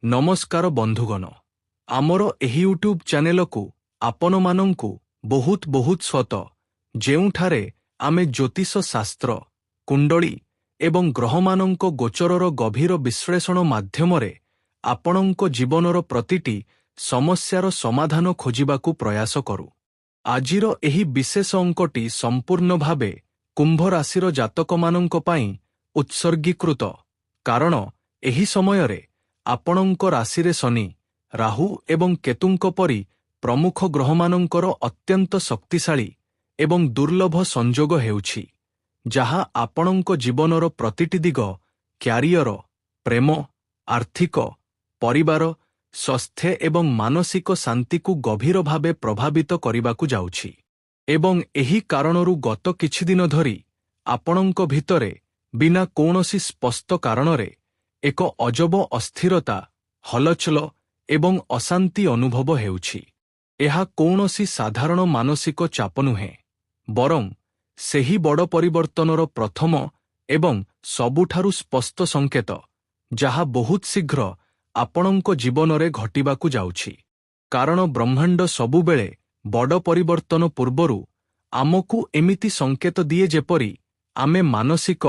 ନମସ୍କାର ବନ୍ଧୁଗଣ, ଆମର ଏହି ୟୁଟ୍ୟୁବ୍ ଚ୍ୟାନେଲକୁ ଆପଣମାନଙ୍କୁ ବହୁତ ବହୁତ ସ୍ୱାଗତ, ଯେଉଁଠାରେ ଆମେ ଜ୍ୟୋତିଷ ଶାସ୍ତ୍ର, କୁଣ୍ଡଳୀ ଏବଂ ଗ୍ରହମାନଙ୍କ ଗୋଚରର ଗଭୀର ବିଶ୍ଳେଷଣ ମାଧ୍ୟମରେ ଆପଣଙ୍କ ଜୀବନର ପ୍ରତିଟି ସମସ୍ୟାର ସମାଧାନ ଖୋଜିବାକୁ ପ୍ରୟାସ କରୁ। ଆଜିର ଏହି ବିଶେଷ ଅଙ୍କଟି ସମ୍ପୂର୍ଣ୍ଣ ଭାବେ କୁମ୍ଭ ରାଶିର ଜାତକମାନଙ୍କ ପାଇଁ ଉତ୍ସର୍ଗୀକୃତ, କାରଣ ଏହି ସମୟରେ ଆପଣଙ୍କ ରାଶିରେ ଶନି, ରାହୁ ଏବଂ କେତୁଙ୍କ ପରି ପ୍ରମୁଖ ଗ୍ରହମାନଙ୍କର ଅତ୍ୟନ୍ତ ଶକ୍ତିଶାଳୀ ଏବଂ ଦୁର୍ଲଭ ସଂଯୋଗ ହେଉଛି, ଯାହା ଆପଣଙ୍କ ଜୀବନର ପ୍ରତିଟି ଦିଗ, କ୍ୟାରିୟର, ପ୍ରେମ, ଆର୍ଥିକ, ପରିବାର, ସ୍ୱାସ୍ଥ୍ୟ ଏବଂ ମାନସିକ ଶାନ୍ତିକୁ ଗଭୀର ଭାବେ ପ୍ରଭାବିତ କରିବାକୁ ଯାଉଛି। ଏବଂ ଏହି କାରଣରୁ ଗତ କିଛିଦିନ ଧରି ଆପଣଙ୍କ ଭିତରେ ବିନା କୌଣସି ସ୍ପଷ୍ଟ କାରଣରେ ଏକ ଅଜବ ଅସ୍ଥିରତା, ହଲଚଲ ଏବଂ ଅଶାନ୍ତି ଅନୁଭବ ହେଉଛି। ଏହା କୌଣସି ସାଧାରଣ ମାନସିକ ଚାପ ନୁହେଁ, ବରଂ ସେହି ବଡ଼ ପରିବର୍ତ୍ତନର ପ୍ରଥମ ଏବଂ ସବୁଠାରୁ ସ୍ପଷ୍ଟ ସଂକେତ, ଯାହା ବହୁତ ଶୀଘ୍ର ଆପଣଙ୍କ ଜୀବନରେ ଘଟିବାକୁ ଯାଉଛି। କାରଣ ବ୍ରହ୍ମାଣ୍ଡ ସବୁବେଳେ ବଡ଼ ପରିବର୍ତ୍ତନ ପୂର୍ବରୁ ଆମକୁ ଏମିତି ସଂକେତ ଦିଏ, ଯେପରି ଆମେ ମାନସିକ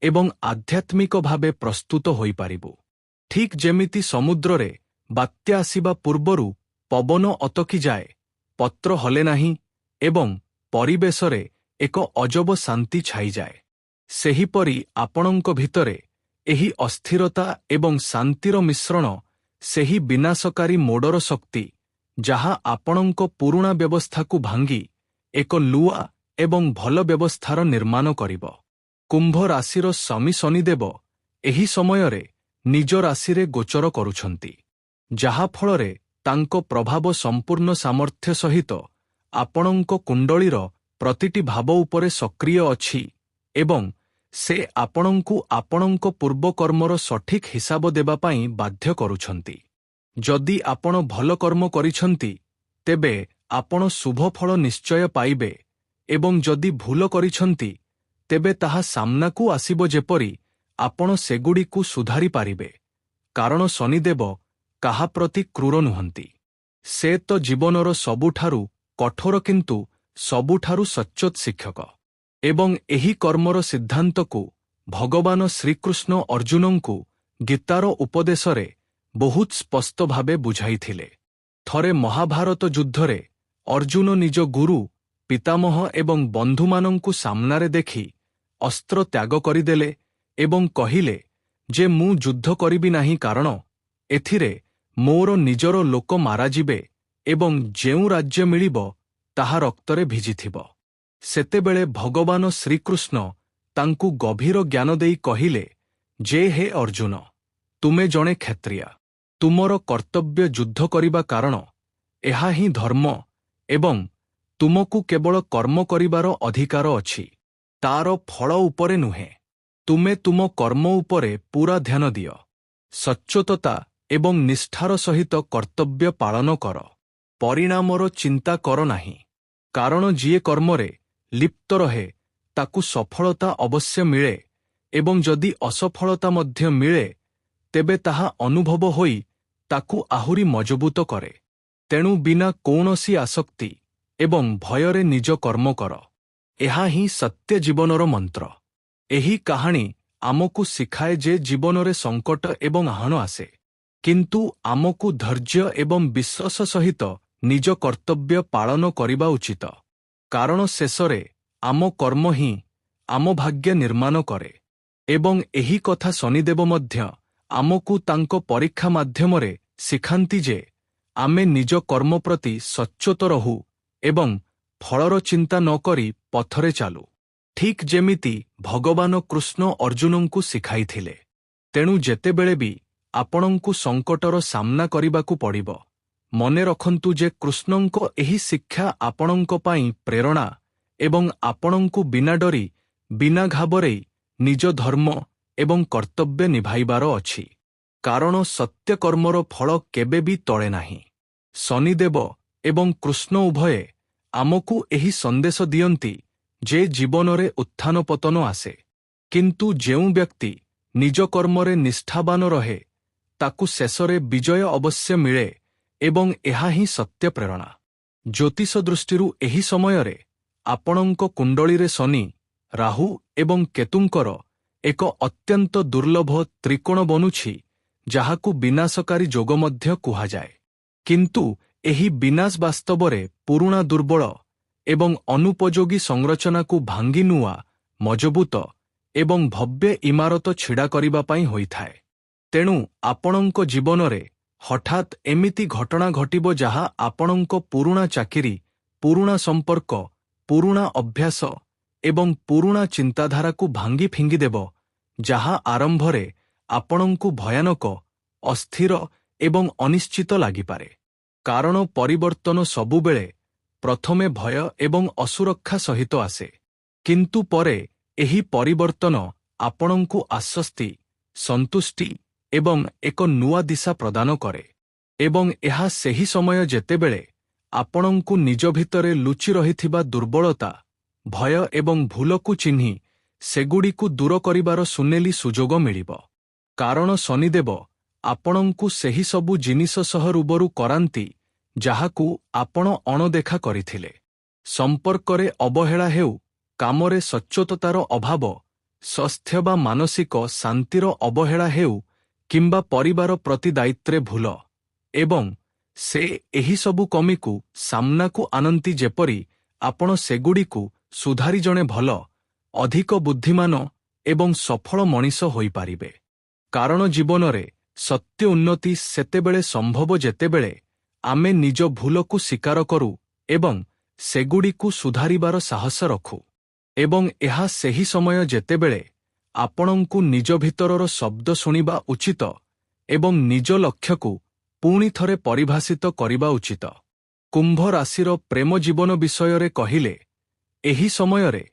ଏବଂ ଆଧ୍ୟାତ୍ମିକ ଭାବେ ପ୍ରସ୍ତୁତ ହୋଇପାରିବୁ। ଠିକ୍ ଯେମିତି ସମୁଦ୍ରରେ ବାତ୍ୟା ଆସିବା ପୂର୍ବରୁ ପବନ ଅଟକିଯାଏ, ପତ୍ର ହଲେ ନାହିଁ ଏବଂ ପରିବେଶରେ ଏକ ଅଜବ ଶାନ୍ତି ଛାଇଯାଏ, ସେହିପରି ଆପଣଙ୍କ ଭିତରେ ଏହି ଅସ୍ଥିରତା ଏବଂ ଶାନ୍ତିର ମିଶ୍ରଣ ସେହି ବିନାଶକାରୀ ମୋଡ଼ର ଶକ୍ତି, ଯାହା ଆପଣଙ୍କ ପୁରୁଣା ବ୍ୟବସ୍ଥାକୁ ଭାଙ୍ଗି ଏକ ନୂଆ ଏବଂ ଭଲ ବ୍ୟବସ୍ଥାର ନିର୍ମାଣ କରିବ। କୁମ୍ଭ ରାଶିର ସ୍ୱାମୀ ଶନିଦେବ ଏହି ସମୟରେ ନିଜ ରାଶିରେ ଗୋଚର କରୁଛନ୍ତି, ଯାହାଫଳରେ ତାଙ୍କ ପ୍ରଭାବ ସମ୍ପୂର୍ଣ୍ଣ ସାମର୍ଥ୍ୟ ସହିତ ଆପଣଙ୍କ କୁଣ୍ଡଳୀର ପ୍ରତିଟି ଭାବ ଉପରେ ସକ୍ରିୟ ଅଛି ଏବଂ ସେ ଆପଣଙ୍କୁ ଆପଣଙ୍କ ପୂର୍ବ କର୍ମର ସଠିକ୍ ହିସାବ ଦେବା ପାଇଁ ବାଧ୍ୟ କରୁଛନ୍ତି। ଯଦି ଆପଣ ଭଲ କର୍ମ କରିଛନ୍ତି, ତେବେ ଆପଣ ଶୁଭ ଫଳ ନିଶ୍ଚୟ ପାଇବେ ଏବଂ ଯଦି ଭୁଲ କରିଛନ୍ତି, ତେବେ ତାହା ସାମ୍ନାକୁ ଆସିବ, ଯେପରି ଆପଣ ସେଗୁଡ଼ିକୁ ସୁଧାରି ପାରିବେ। କାରଣ ଶନିଦେବ କାହା ପ୍ରତି କ୍ରୂର ନୁହନ୍ତି। ସେ ତ ଜୀବନର ସବୁଠାରୁ କଠୋର କିନ୍ତୁ ସବୁଠାରୁ ସଚ୍ଚୋଟ ଶିକ୍ଷକ। ଏବଂ ଏହି କର୍ମର ସିଦ୍ଧାନ୍ତକୁ ଭଗବାନ ଶ୍ରୀକୃଷ୍ଣ ଅର୍ଜୁନଙ୍କୁ ଗୀତାର ଉପଦେଶରେ ବହୁତ ସ୍ପଷ୍ଟ ଭାବେ ବୁଝାଇଥିଲେ। ଥରେ ମହାଭାରତ ଯୁଦ୍ଧରେ ଅର୍ଜୁନ ନିଜ ଗୁରୁ, ପିତାମହ ଏବଂ ବନ୍ଧୁମାନଙ୍କୁ ସାମ୍ନାରେ ଦେଖି ଅସ୍ତ୍ର ତ୍ୟାଗ କରିଦେଲେ ଏବଂ କହିଲେ ଯେ ମୁଁ ଯୁଦ୍ଧ କରିବି ନାହିଁ, କାରଣ ଏଥିରେ ମୋର ନିଜର ଲୋକ ମାରାଯିବେ ଏବଂ ଯେଉଁ ରାଜ୍ୟ ମିଳିବ ତାହା ରକ୍ତରେ ଭିଜିଥିବ। ସେତେବେଳେ ଭଗବାନ ଶ୍ରୀକୃଷ୍ଣ ତାଙ୍କୁ ଗଭୀର ଜ୍ଞାନ ଦେଇ କହିଲେ ଯେ ହେ ଅର୍ଜୁନ, ତୁମେ ଜଣେ କ୍ଷତ୍ରିୟ। ତୁମର କର୍ତ୍ତବ୍ୟ ଯୁଦ୍ଧ କରିବା, କାରଣ ଏହା ହିଁ ଧର୍ମ ଏବଂ ତୁମକୁ କେବଳ କର୍ମ କରିବାର ଅଧିକାର ଅଛି, ତାର ଫଳ ଉପରେ ନୁହେଁ। ତୁମେ ତୁମ କର୍ମ ଉପରେ ପୂରା ଧ୍ୟାନ ଦିଅ। ସଚ୍ଚୋଟତା ଏବଂ ନିଷ୍ଠାର ସହିତ କର୍ତ୍ତବ୍ୟ ପାଳନ କର। ପରିଣାମର ଚିନ୍ତା କର ନାହିଁ। କାରଣ ଯିଏ କର୍ମରେ ଲିପ୍ତ ରହେ, ତାକୁ ସଫଳତା ଅବଶ୍ୟ ମିଳେ ଏବଂ ଯଦି ଅସଫଳତା ମଧ୍ୟ ମିଳେ, ତେବେ ତାହା ଅନୁଭବ ହୋଇ ତାକୁ ଆହୁରି ମଜବୁତ କରେ। ତେଣୁ ବିନା କୌଣସି ଆସକ୍ତି ଏବଂ ଭୟରେ ନିଜ କର୍ମ କର। ଏହା ହିଁ ସତ୍ୟ ଜୀବନର ମନ୍ତ୍ର। ଏହି କାହାଣୀ ଆମକୁ ଶିଖାଏ ଯେ ଜୀବନରେ ସଙ୍କଟ ଏବଂ ଆହ୍ୱାନ ଆସେ, କିନ୍ତୁ ଆମକୁ ଧୈର୍ଯ୍ୟ ଏବଂ ବିଶ୍ୱାସ ସହିତ ନିଜ କର୍ତ୍ତବ୍ୟ ପାଳନ କରିବା ଉଚିତ। କାରଣ ଶେଷରେ ଆମ କର୍ମ ହିଁ ଆମ ଭାଗ୍ୟ ନିର୍ମାଣ କରେ। ଏବଂ ଏହି କଥା ଶନିଦେବ ମଧ୍ୟ ଆମକୁ ତାଙ୍କ ପରୀକ୍ଷା ମାଧ୍ୟମରେ ଶିଖାନ୍ତି ଯେ ଆମେ ନିଜ କର୍ମ ପ୍ରତି ସଚ୍ଚୋଟ ରହୁ ଏବଂ ଫଳର ଚିନ୍ତା ନ କରି ପଥରେ ଚାଲୁ, ଠିକ୍ ଯେମିତି ଭଗବାନ କୃଷ୍ଣ ଅର୍ଜୁନଙ୍କୁ ଶିଖାଇଥିଲେ। ତେଣୁ ଯେତେବେଳେ ବି ଆପଣଙ୍କୁ ସଙ୍କଟର ସାମ୍ନା କରିବାକୁ ପଡ଼ିବ, ମନେ ରଖନ୍ତୁ ଯେ କୃଷ୍ଣଙ୍କ ଏହି ଶିକ୍ଷା ଆପଣଙ୍କ ପାଇଁ ପ୍ରେରଣା ଏବଂ ଆପଣଙ୍କୁ ବିନା ଡରି, ବିନା ଘାବରେଇ ନିଜ ଧର୍ମ ଏବଂ କର୍ତ୍ତବ୍ୟ ନିଭାଇବାର ଅଛି। କାରଣ ସତ୍ୟକର୍ମର ଫଳ କେବେ ବି ଟଳେ ନାହିଁ। ଶନିଦେବ ଏବଂ କୃଷ୍ଣ ଉଭୟେ ଆମକୁ ଏହି ସନ୍ଦେଶ ଦିଅନ୍ତି ଯେ ଜୀବନରେ ଉତ୍ଥାନ ପତନ ଆସେ, କିନ୍ତୁ ଯେଉଁ ବ୍ୟକ୍ତି ନିଜ କର୍ମରେ ନିଷ୍ଠାବାନ ରହେ, ତାକୁ ଶେଷରେ ବିଜୟ ଅବଶ୍ୟ ମିଳେ ଏବଂ ଏହା ହିଁ ସତ୍ୟ ପ୍ରେରଣା। ଜ୍ୟୋତିଷ ଦୃଷ୍ଟିରୁ ଏହି ସମୟରେ ଆପଣଙ୍କ କୁଣ୍ଡଳୀରେ ଶନି, ରାହୁ ଏବଂ କେତୁଙ୍କର ଏକ ଅତ୍ୟନ୍ତ ଦୁର୍ଲଭ ତ୍ରିକୋଣ ବନୁଛି, ଯାହାକୁ ବିନାଶକାରୀ ଯୋଗ ମଧ୍ୟ କୁହାଯାଏ। କିନ୍ତୁ ଏହି ବିନାଶ ବାସ୍ତବରେ ପୁରୁଣା, ଦୁର୍ବଳ ଏବଂ ଅନୁପଯୋଗୀ ସଂରଚନାକୁ ଭାଙ୍ଗି ନୂଆ, ମଜବୁତ ଏବଂ ଭବ୍ୟ ଇମାରତ ଛିଡ଼ା କରିବା ପାଇଁ ହୋଇଥାଏ। ତେଣୁ ଆପଣଙ୍କ ଜୀବନରେ ହଠାତ୍ ଏମିତି ଘଟଣା ଘଟିବ ଯାହା ଆପଣଙ୍କ ପୁରୁଣା ଚାକିରି, ପୁରୁଣା ସମ୍ପର୍କ, ପୁରୁଣା ଅଭ୍ୟାସ ଏବଂ ପୁରୁଣା ଚିନ୍ତାଧାରାକୁ ଭାଙ୍ଗି ଫିଙ୍ଗିଦେବ, ଯାହା ଆରମ୍ଭରେ ଆପଣଙ୍କୁ ଭୟାନକ, ଅସ୍ଥିର ଏବଂ ଅନିଶ୍ଚିତ ଲାଗିପାରେ। କାରଣ ପରିବର୍ତ୍ତନ ସବୁବେଳେ ପ୍ରଥମେ ଭୟ ଏବଂ ଅସୁରକ୍ଷା ସହିତ ଆସେ। କିନ୍ତୁ ପରେ ଏହି ପରିବର୍ତ୍ତନ ଆପଣଙ୍କୁ ଆଶ୍ୱସ୍ତି, ସନ୍ତୁଷ୍ଟି ଏବଂ ଏକ ନୂଆ ଦିଶା ପ୍ରଦାନ କରେ। ଏବଂ ଏହା ସେହି ସମୟ ଯେତେବେଳେ ଆପଣଙ୍କୁ ନିଜ ଭିତରେ ଲୁଚି ରହିଥିବା ଦୁର୍ବଳତା, ଭୟ ଏବଂ ଭୁଲକୁ ଚିହ୍ନି ସେଗୁଡ଼ିକୁ ଦୂର କରିବାର ସୁନେଲି ସୁଯୋଗ ମିଳିବ। କାରଣ ଶନିଦେବ ଆପଣଙ୍କୁ ସେହି ସବୁ ଜିନିଷ ସହ ରୁବରୁ କରାନ୍ତି ଯାହାକୁ ଆପଣ ଅଣଦେଖା କରିଥିଲେ। ସମ୍ପର୍କରେ ଅବହେଳା ହେଉ, କାମରେ ସଚ୍ଚୋଟତାର ଅଭାବ, ସ୍ୱାସ୍ଥ୍ୟ ବା ମାନସିକ ଶାନ୍ତିର ଅବହେଳା ହେଉ କିମ୍ବା ପରିବାର ପ୍ରତି ଦାୟିତ୍ୱରେ ଭୁଲ, ଏବଂ ସେ ଏହିସବୁ କମିକୁ ସାମ୍ନାକୁ ଆଣନ୍ତି ଯେପରି ଆପଣ ସେଗୁଡ଼ିକୁ ସୁଧାରି ଜଣେ ଭଲ, ଅଧିକ ବୁଦ୍ଧିମାନ ଏବଂ ସଫଳ ମଣିଷ ହୋଇପାରିବେ। କାରଣ ଜୀବନରେ ସତ୍ୟ ଉନ୍ନତି ସେତେବେଳେ ସମ୍ଭବ ଯେତେବେଳେ ଆମେ ନିଜ ଭୁଲକୁ ସ୍ୱୀକାର କରୁ ଏବଂ ସେଗୁଡ଼ିକୁ ସୁଧାରିବାର ସାହସ ରଖୁ। ଏବଂ ଏହା ସେହି ସମୟ ଯେତେବେଳେ ଆପଣଙ୍କୁ ନିଜ ଭିତରର ଶବ୍ଦ ଶୁଣିବା ଉଚିତ ଏବଂ ନିଜ ଲକ୍ଷ୍ୟକୁ ପୁଣି ଥରେ ପରିଭାଷିତ କରିବା ଉଚିତ। କୁମ୍ଭ ରାଶିର ପ୍ରେମ ଜୀବନ ବିଷୟରେ କହିଲେ, ଏହି ସମୟରେ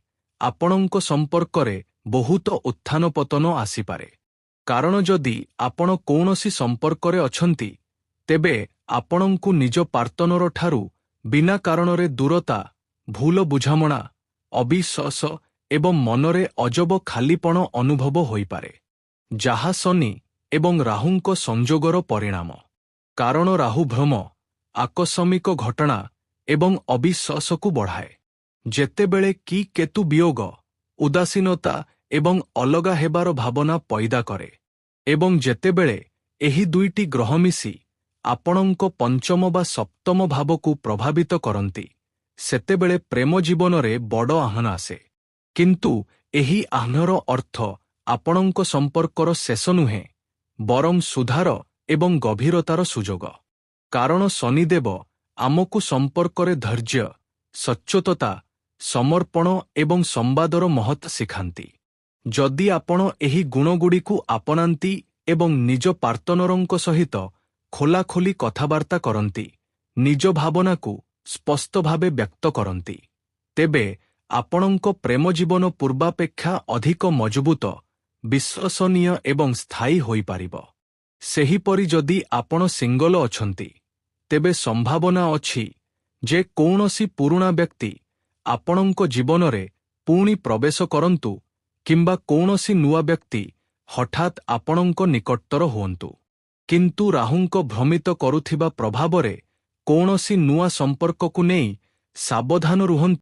ଆପଣଙ୍କ ସମ୍ପର୍କରେ ବହୁତ ଉତ୍ଥାନ ପତନ ଆସିପାରେ। କାରଣ ଯଦି ଆପଣ କୌଣସି ସମ୍ପର୍କରେ ଅଛନ୍ତି, ତେବେ ଆପଣଙ୍କୁ ନିଜ ପାର୍ଟନରଠାରୁ ବିନା କାରଣରେ ଦୂରତା, ଭୁଲ ବୁଝାମଣା, ଅବିଶ୍ୱାସ ଏବଂ ମନରେ ଅଜବ ଖାଲିପଣ ଅନୁଭବ ହୋଇପାରେ, ଯାହା ଶନି ଏବଂ ରାହୁଙ୍କ ସଂଯୋଗର ପରିଣାମ। କାରଣ ରାହୁ ଭ୍ରମ, ଆକସ୍ମିକ ଘଟଣା ଏବଂ ଅବିଶ୍ୱାସକୁ ବଢ଼ାଏ, ଯେତେବେଳେ କି କେତୁ ବିୟୋଗ, ଉଦାସୀନତା ଏବଂ ଅଲଗା ହେବାର ଭାବନା ପୈଦା କରେ। ଏବଂ ଯେତେବେଳେ ଏହି ଦୁଇଟି ଗ୍ରହ ମିଶି ଆପଣଙ୍କ ପଞ୍ଚମ ବା ସପ୍ତମ ଭାବକୁ ପ୍ରଭାବିତ କରନ୍ତି, ସେତେବେଳେ ପ୍ରେମ ଜୀବନରେ ବଡ଼ ଆହ୍ୱାନ ଆସେ। କିନ୍ତୁ ଏହି ଆହ୍ୱାନର ଅର୍ଥ ଆପଣଙ୍କ ସମ୍ପର୍କର ଶେଷ ନୁହେଁ, ବରଂ ସୁଧାର ଏବଂ ଗଭୀରତାର ସୁଯୋଗ। କାରଣ ଶନିଦେବ ଆମକୁ ସମ୍ପର୍କରେ ଧୈର୍ଯ୍ୟ, ସଚ୍ଚୋଟତା, ସମର୍ପଣ ଏବଂ ସମ୍ବାଦର ମହତ୍ତ୍ୱ ଶିଖାନ୍ତି। ଯଦି ଆପଣ ଏହି ଗୁଣଗୁଡ଼ିକୁ ଆପଣାନ୍ତି ଏବଂ ନିଜ ପାର୍ଟନରଙ୍କ ସହିତ ଖୋଲାଖୋଲି କଥାବାର୍ତ୍ତା କରନ୍ତି, ନିଜ ଭାବନାକୁ ସ୍ପଷ୍ଟ ଭାବେ ବ୍ୟକ୍ତ କରନ୍ତି, ତେବେ ଆପଣଙ୍କ ପ୍ରେମ ଜୀବନ ପୂର୍ବାପେକ୍ଷା ଅଧିକ ମଜବୁତ, ବିଶ୍ୱସନୀୟ ଏବଂ ସ୍ଥାୟୀ ହୋଇପାରିବ। ସେହିପରି ଯଦି ଆପଣ ସିଙ୍ଗଲ ଅଛନ୍ତି, ତେବେ ସମ୍ଭାବନା ଅଛି ଯେ କୌଣସି ପୁରୁଣା ବ୍ୟକ୍ତି ଆପଣଙ୍କ ଜୀବନରେ ପୁଣି ପ୍ରବେଶ କରନ୍ତୁ କିମ୍ବା କୌଣସି ନୂଆ ବ୍ୟକ୍ତି ହଠାତ୍ ଆପଣଙ୍କ ନିକଟତର ହୁଅନ୍ତୁ। କିନ୍ତୁ ରାହୁଙ୍କ ଭ୍ରମିତ କରୁଥିବା ପ୍ରଭାବରେ କୌଣସି ନୂଆ ସମ୍ପର୍କକୁ ନେଇ ସାବଧାନ ରୁହନ୍ତୁ।